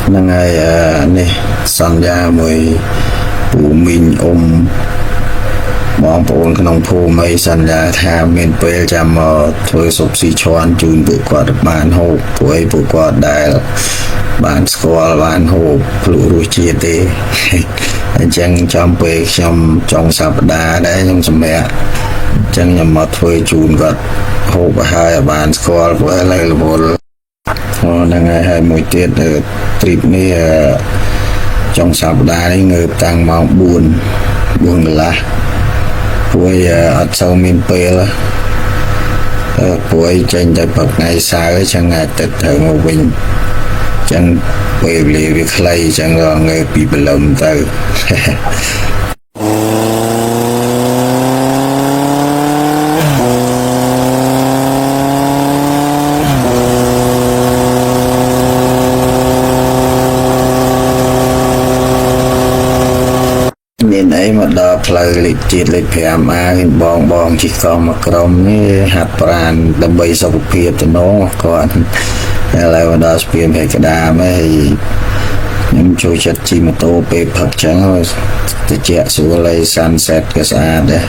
ហ្នឹងហើយអឺនេះសន្យាមួយពូមីងអ៊ំបងប្អូនក្នុងភូមិអីសន្យាថាមានពេលចាំមកធ្វើស៊ុបស៊ីឈွန်ជូនពួកគាត់បានហូបព្រោះអីពួកគាត់ដែលបានស្គាល់បានហូបភ្លក់រសជាតិទេអញ្ចឹងចំពេលខ្ញុំចុងសប្តាហ៍ដែរខ្ញុំសម្រាប់អញ្ចឹងខ្ញុំមកធ្វើជូនគាត់ហូបឲ្យហើយឲ្យបានស្គាល់ព្រោះឥឡូវរវល់អូហ្នឹងហើយហើយមួយទៀត trip នេះចុងសប្តាហ៍នេះងើបតាំងម៉ោង4 4កន្លះព្រោះអត់សូវមានពេលព្រោះចេញទៅព្រឹកថ្ងៃសៅរ៍អញ្ចឹងអាទិត្យត្រូវមកវិញអញ្ចឹងពេលវេលាវាខ្លីអញ្ចឹងក៏ងើបពីព្រលឹមទៅ មានអីមកដល់ផ្លូវលេខជាតិលេខ5អាឃើញបងបងជិះកង់មកក្រុមនេះហាត់ប្រានដើម្បីសុខភាពតំណងគាត់ឥឡូវមកដល់ស្ពានភេកដាមហើយខ្ញុំចូលចិត្តជិះម៉ូតូពេលផឹកចឹងតិចស្រួលហើយ sunset ក៏ស្អាតដែរ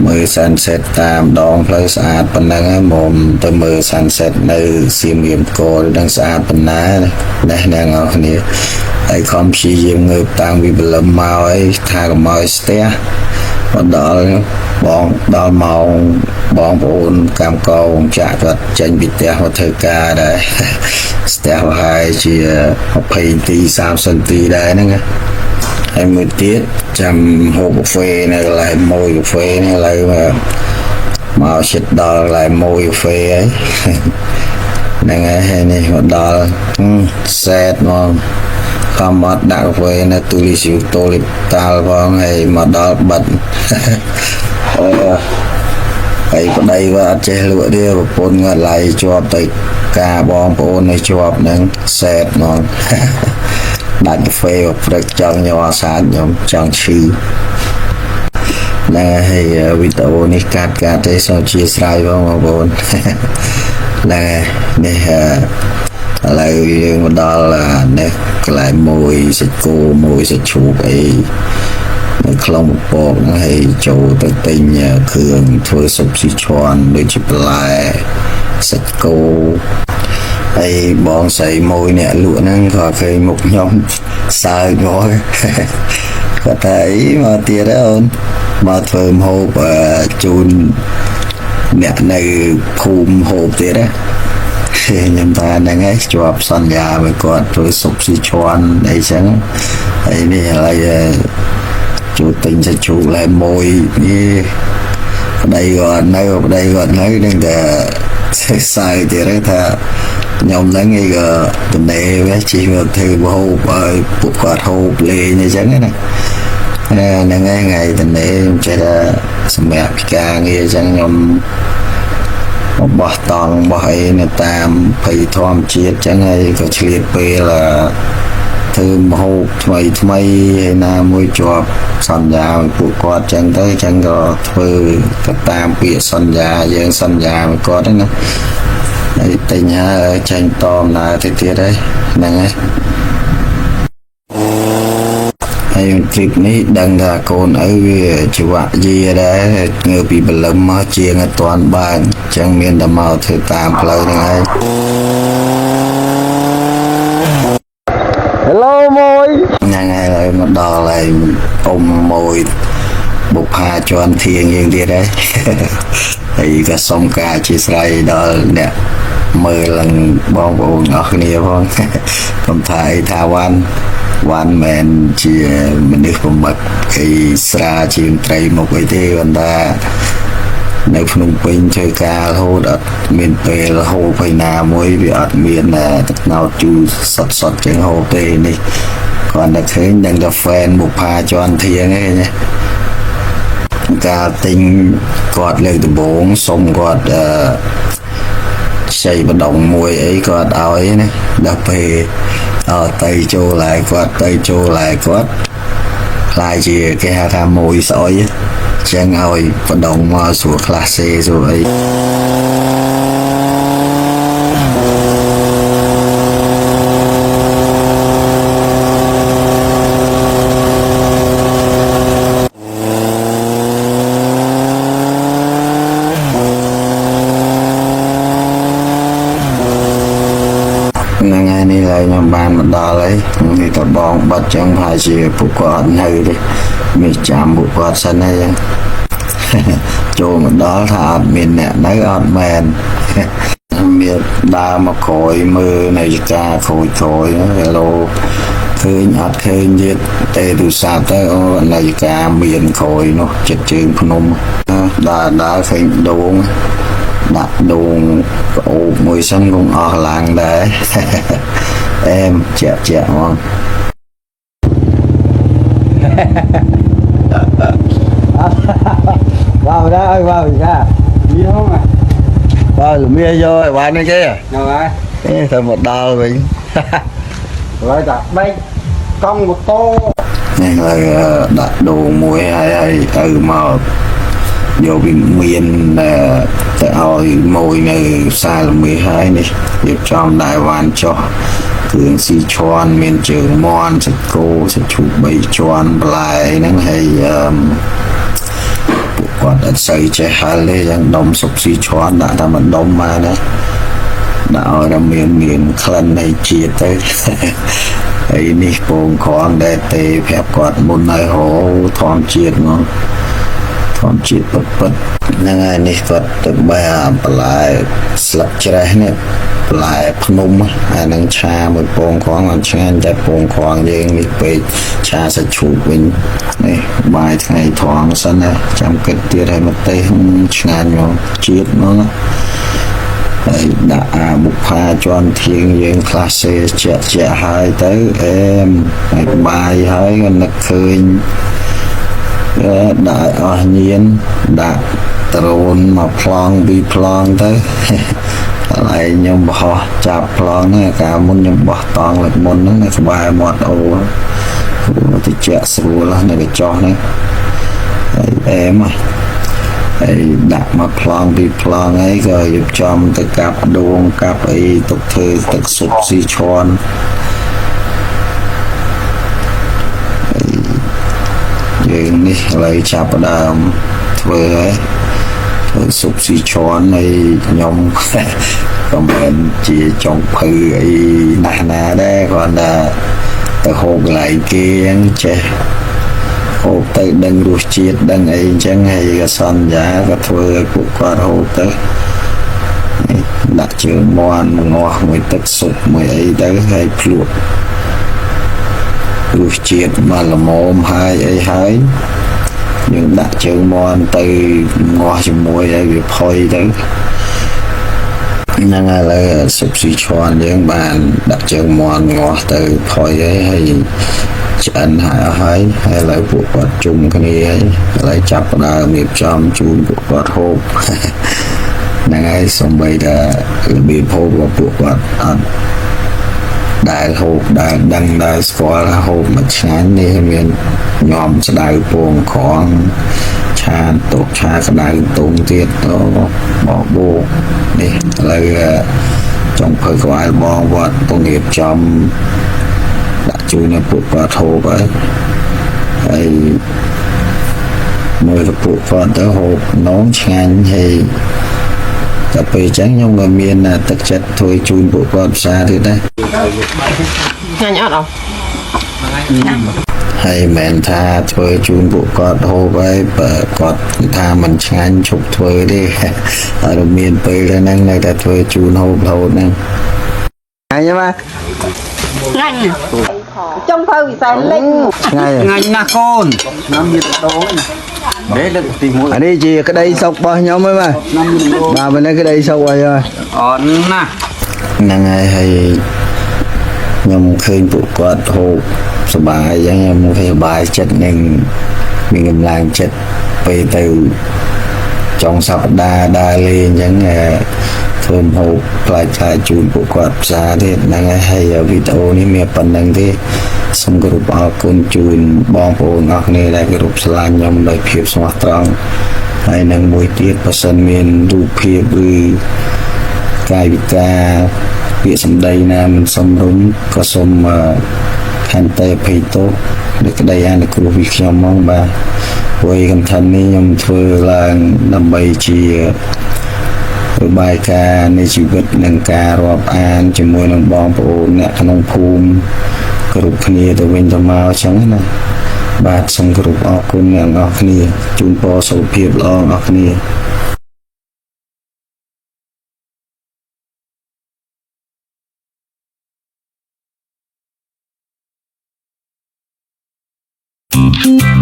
មើល sunset តាមដងផ្លូវស្អាតប៉ុណ្ណឹងហើយមកទៅមើល sunset នៅសៀមរាបកលនឹងស្អាតប៉ុណ្ណាណាអ្នកនរគ្នាហើយខំព្យាយាមងើបតាំងពីព្រលឹមមកហើយថាកុំឲ្យស្ទះមកដល់បងដល់ម៉ោងបងប្អូនកម្មករវងចាក់គាត់ចេញពីផ្ទះមកធ្វើការដែរស្ទះប្រហែលជា20នាទី30នាទីដែរហ្នឹងណា ហើយមួយទៀតចាំហូបកាហ្វេនៅកន្លែងមួយកាហ្វេនេះឥឡូវមកជិតដល់កន្លែងមួយកាហ្វេហើយហ្នឹងហើយហើយនេះមកដល់សែតមកខំអត់ដាក់កាហ្វេនៅទូលីស៊ីតូលីតាល់ផងហើយមកដល់បិទអូហើយប្តីគាត់អត់ចេះលក់ទេប្រពន្ធគាត់ឡៃជាប់ទៅការបងប្អូននៅជាប់ហ្នឹងសែតហ្មង ដាច់កាហ្វេព្រឹកចង់ញ័រសាចខ្ញុំចង់ឈឺហ្នឹងហើយវីដេអូនេះកាត់កាត់ទេសូមអធិស្ឋានផងបងប្អូនហ្នឹងហើយនេះឥឡូវយើងមកដល់នេះកន្លែងមួយសាច់គោមួយសាច់ជ្រូកអីនៅខ្លងពពកហ្នឹងហើយចូលទៅទិញគ្រឿងធ្វើស៊ុបស៊ីឈွန်ដូចជាបន្លែសាច់គោហើយបងស្រីមួយអ្នកលក់ហ្នឹងក៏ឃើញមុខខ្ញុំសើចមកគាត់ថាអីមកទៀតហើយអូនមកធ្វើម្ហូបជូនអ្នកនៅភូមិហូបទៀតណាខ្ញុំថាហ្នឹងហើយជាប់សន្យាមួយគាត់ធ្វើស៊ុបស៊ីឈွန်អីចឹងហើយនេះឥឡូវចូលទិញសាច់ជ្រូកឡែមួយនេះប្តីគាត់នៅប្តីគាត់នៅនឹងតែសើចទៀតថាខ្ញុំហ្នឹងឯងក៏ទំនេរវាជិះមកធ្វើហូបឲ្យពួកគាត់ហូបលេងអីចឹងណាហ្នឹងហើយថ្ងៃទំនេរខ្ញុំចេះតែសម្រាប់ពីការងារអញ្ចឹងខ្ញុំមកបោះតង់បោះអីនៅតាមភ័យធម្មជាតិអញ្ចឹងហើយក៏ឆ្លៀតពេលធ្វើម្ហូបថ្មីថ្មីហើយណាមួយជាប់សន្យាឲ្យពួកគាត់អញ្ចឹងទៅអញ្ចឹងក៏ធ្វើទៅតាមពាក្យសន្យាយើងសន្យាឲ្យគាត់ហ្នឹងណាហើយទិញហើយចេញតដំណើរទៅទៀតហើយហ្នឹងហើយហើយ trip នេះដឹងថាកូនឪវាជីវៈយាដែរងើបពីព្រលឹមមកជាងអត់ទាន់បានអញ្ចឹងមានតែមកធ្វើតាមផ្លូវហ្នឹងហើយ Hello មួយ ហ្នឹងហើយហើយមកដល់ហើយអ៊ំមួយបុប្ផាជន់ធៀងយើងទៀតហើយហើយក៏សូមការអធិស្ឋានដល់អ្នកមើលឡើងបងប្អូនអស់គ្នាផងកុំថាអីថាវ៉ាន់វ៉ាន់មិនជាមនុស្សប្រមឹកអីស្រាជាងត្រីមុខអីទេប៉ុន្តែនៅភ្នំពេញធ្វើការរហូតអត់មានពេលហូបឯណាមួយវាអត់មានទឹកណោតជូរសុតសុតជាងហូបទេនេះគាត់តែឃើញដឹងតែ fan បុប្ផាជន់ធៀងឯងណាកាលទិញគាត់លើកដំបូងសុំគាត់អឺខ្ចីបដងមួយអីគាត់ឲ្យណាដល់ពេលអត់ទៅចូលឡាយគាត់ទៅចូលឡាយគាត់ខ្លាយជាគេហៅថាមួយស្អុយចឹងឲ្យបដងមកស្រួលខ្លះសេស្រួលអី ហ្នឹងហើយនេះឡើយខ្ញុំបានមកដល់ហើយនេះតបងបិទចឹងប្រហែលជាពួកគាត់អត់នៅទេមានចាំពួកគាត់សិនហើយចឹង ចូលមកដល់ថាអត់មានអ្នកនៅអត់មែន មានដើរមកក្រោយមើលនាឡិកាក្រួយក្រួយហេឡូឃើញអត់ឃើញទៀតទេទូរស័ព្ទទៅអូនាឡិកាមានក្រោយនោះចិត្តជើងភ្នំដើរដើរឃើញដូងដាក់ដូងក្អូបមួយសិនគង់អស់ឡើងដែរ អែមជាក់ជាក់ហ្មង Vào đó ơi, vào ra. នេះហង Vào mía vô bạn này chứ. ហ្នឹងហើយ Ê, thôi một đau mình. ហើយតាបែកកង់ម៉ូតូ នេះហើយដាក់ដូងមួយហើយហើយទៅមកយកវិមានទៅឲ្យមួយនៅផ្សារល្មាសហើយនេះរៀបចំដែរវ៉ាន់ចុះគ្រឿងស៊ីឈွန်មានជើងមាន់សាច់គោសាច់ឈូក3ជាន់បន្លែហ្នឹងហើយអឺពួកគាត់អត់សូវចេះហិលទេយ៉ាងដុំស៊ុបស៊ីឈွန်ដាក់តែមួយដុំមកណាដាក់ឲ្យតែមានមានក្លិននៃជាតិទៅ ហើយនេះពងក្រងដែរទេប្រាប់គាត់មុនហើយហូធម្មជាតិហ្មងធម្មជាតិពិតពិតហ្នឹងហើយនេះគាត់ទៅបែរអាបន្លែស្លឹកច្រេះនេះបន្លែភ្នំអាហ្នឹងឆាមួយពងក្រងអត់ឆ្ងាញ់តែពងក្រងយើងនេះពេកឆាសាច់ឈូកវិញនេះបាយថ្ងៃត្រង់សិនណាចាំគិតទៀតឲ្យម្ទេសឆ្ងាញ់ហ្មងជាតិហ្មងណា ហើយដាក់អាបុប្ផាជាន់ធៀងយើងខ្លះសេជាក់ជាក់ហើយទៅអែមហើយបាយហើយក៏នឹកឃើញអឺដាក់ឲ្យអស់ញៀនដាក់ដ្រូនមកប្លង់ពីរប្លង់ទៅ កន្លែងខ្ញុំបោះចាប់ប្លង់ហ្នឹងកាលមុនខ្ញុំបោះតង់លើកមុនហ្នឹងនៅក្បែរមាត់អូទៅជាក់ស្រួលណាស់នៅកញ្ចោះហ្នឹងហើយអែមហ៎ ហើយដាក់មកប្លង់ពីរប្លង់អីក៏រៀបចំទៅកាប់ដួងកាប់អីទុកធ្វើទឹកស៊ុបស៊ីឈွန်យើងនេះឥឡូវចាប់ផ្ដើមធ្វើហើយធ្វើស៊ុបស៊ីឈွန်ហើយខ្ញុំ ក៏មិនជាចុងភៅអីណាស់ណាដែរគ្រាន់តែទៅហូបកន្លែងគេអញ្ចឹងចេះ ហូបទៅដឹងរសជាតិដឹងអីអញ្ចឹងហើយក៏សន្យាក៏ធ្វើឲ្យពួកគាត់ហូបទៅនេះដាក់ជើងមាន់មងាស់មួយទឹកស៊ុបមួយអីទៅហើយភ្លក់រសជាតិមកល្មមហើយអីហើយយើងដាក់ជើងមាន់ទៅងាស់ជាមួយឲ្យវាផុយទៅហ្នឹងហើយឥឡូវស៊ុបស៊ីឈွန်យើងបានដាក់ជើងមាន់ងាស់ទៅផុយហើយហើយ ឆ្អិនហើយអស់ហើយហើយឥឡូវពួកគាត់ជុំគ្នាហើយឥឡូវចាប់ផ្ដើមរៀបចំជូនពួកគាត់ហូប ហ្នឹងហើយសំបីតែរបៀបហូបរបស់ពួកគាត់អត់ដែលហូបដែលដឹងដែលស្គាល់ថាហូបមកឆ្ងាញ់នេះមានញោមស្ដៅពងក្រងឆាតុកឆាក្តៅតុងទៀតអូបបោនេះឥឡូវចុងភៅក្បាលបងវត្តពងរៀបចំ ដាក់ជួយនៅពួកគាត់ហូបហើយហើយមើលទៅពួកគាត់ទៅហូបនងឆ្ងាញ់ហើយតែពេលអញ្ចឹងខ្ញុំក៏មានទឹកចិត្តធ្វើជូនពួកគាត់ផ្សារទៀតដែរ ឆ្ងាញ់អត់អ ហើយមិនមែនថាធ្វើជូនពួកគាត់ហូបហើយបើគាត់ថាមិនឆ្ងាញ់ឈប់ធ្វើទេ អត់មានពេលទៅហ្នឹងនៅតែធ្វើជូនហូបរហូតហ្នឹង Hay mà. ឆ្ងាញ់ចុងភៅវិស័យលិច Ngày. ថ្ងៃណាស់កូនឆ្នាំមានដូងនេះលើកទី1 អានេះជាក្តីសុខរបស់ខ្ញុំហ្នឹងបាទ ឆ្នាំមានដូង បាទមិននេះក្តីសុខហើយហើយ អត់ណាស់ ហ្នឹងហើយហើយខ្ញុំឃើញពួកគាត់ហូបសប្បាយអញ្ចឹងខ្ញុំឃើញសប្បាយចិត្តនឹងមានកម្លាំងចិត្តពេលទៅចុងសប្តាហ៍ដើរលេងអញ្ចឹងអឺធ្វើម្ហូបផ្លែផ្លែជូនពួកគាត់ផ្សារទៀតហ្នឹងហើយហើយវីដេអូនេះមានប៉ុណ្្នឹងទេសូមគោរពអរគុណជូនបងប្អូនអរគ្នាដែលគោរពស្រឡាញ់ខ្ញុំដោយភាពស្មោះត្រង់ហើយនឹងមួយទៀតបើសិនមានរូបភាពឬ កាយវិការពាក្យសម្ដីណាមិនសមរម្យក៏សូមអឺខន្តីអភ័យទោសដោយក្តីអនុគ្រោះពីខ្ញុំហ្មងបាទព្រោះឯ content នេះខ្ញុំធ្វើឡើងដើម្បីជា របាយការណ៍នៃជីវិតនិងការរាប់អានជាមួយនឹងបងប្អូនអ្នកក្នុងភូមិគ្រប់គ្នាទៅវិញទៅមកអញ្ចឹងណាបាទសូមគោរពអរគុណអ្នកទាំងអស់គ្នាជូនពរសុខភាពល្អទាំងអស់គ្នា Thank